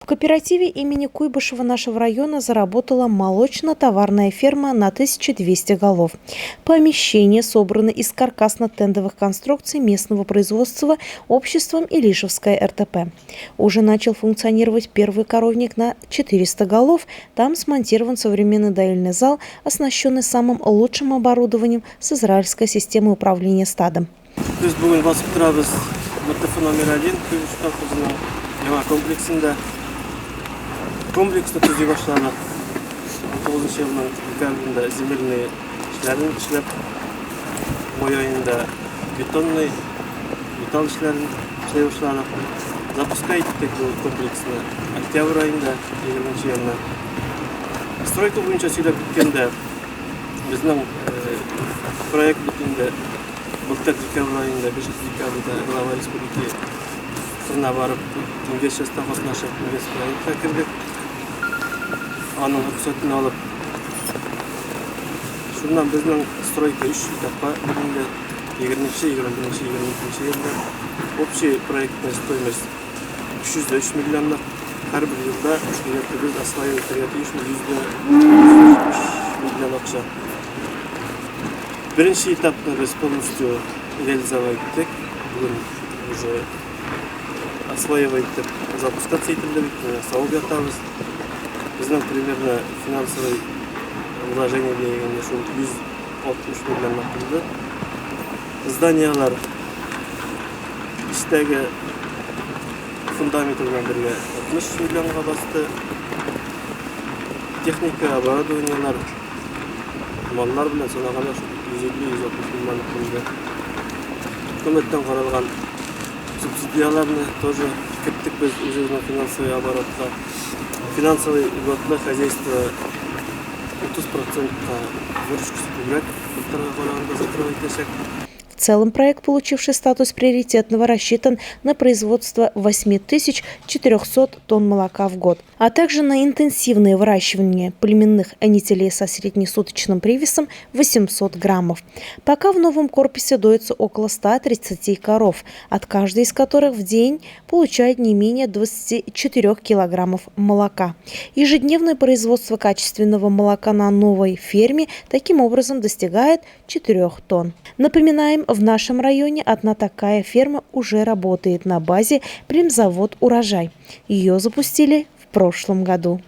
кооперативе имени Куйбышева нашего района заработала молочно-товарная ферма на 1200 голов. Помещения собраны из каркасно-тендовых конструкций местного производства обществом Илишевская РТП. Уже начал функционировать первый коровник на 400 голов. Там смонтирован современный доильный зал, оснащенный самым лучшим оборудованием с израильской системой управления стадом. Без бүген басып торабыз МТФ номер 1 Куйбышев колхозының яңа комплексында. Комплексны төзи башладык. 19 елның декабрендә земельный эшләрен эшләп, май аенда бетонный, металл эшләрен эшләй башладык. Запуска иттек бу комплексны октябрь аенда, 20 елны. Стройка буенча сөйләп киткәндә, безнең проект бит инде былтыр декабрь аенда, 5 декабрьдә глава республики кырына барып, инвестчаста катнашып, инвестпроектка кердек. Аның рөхсәтен алып, шуннан безнең стройка өч этапка бүленде. 20, 21, 22 елда. Общий проектная стоимость 303 миллионлык. Һәрбер елда где-то без осваивать итәргә тиешбез 170 миллион акча. Беренче этапны без полностью реализовать иттек. Бүген уже осваивать итеп запускаться ителде бит, менә савып ятабыз. Безнең примерно финансовый вложение дигәндә шул 160 миллионлык булды. Зданиялар эчтәге фундаменты белән бергә 60 миллионга басты. Техника, оборудованиелар, маллар белән санаганда шул 150-160 миллионлык булды. Хөкүмәттән каралган субсидияләрне тоже керттек без үзебезнең финансовый оборотка. Финансовый годны хозяйство 30 процентка выручкасы күбрәк былтырга караганда закрывать итәчәк. В целом проект, получивший статус приоритетного, рассчитан на производство 8400 тонн молока в год, а также на интенсивное выращивание племенных нетелей со среднесуточным привесом 800 граммов. Пока в новом корпусе доится около 130 коров, от каждой из которых в день получают не менее 24 килограммов молока. Ежедневное производство качественного молока на новой ферме таким образом достигает 4 тонн. Напоминаем, в нашем районе одна такая ферма уже работает на базе племзавод «Урожай». Ее запустили в прошлом году.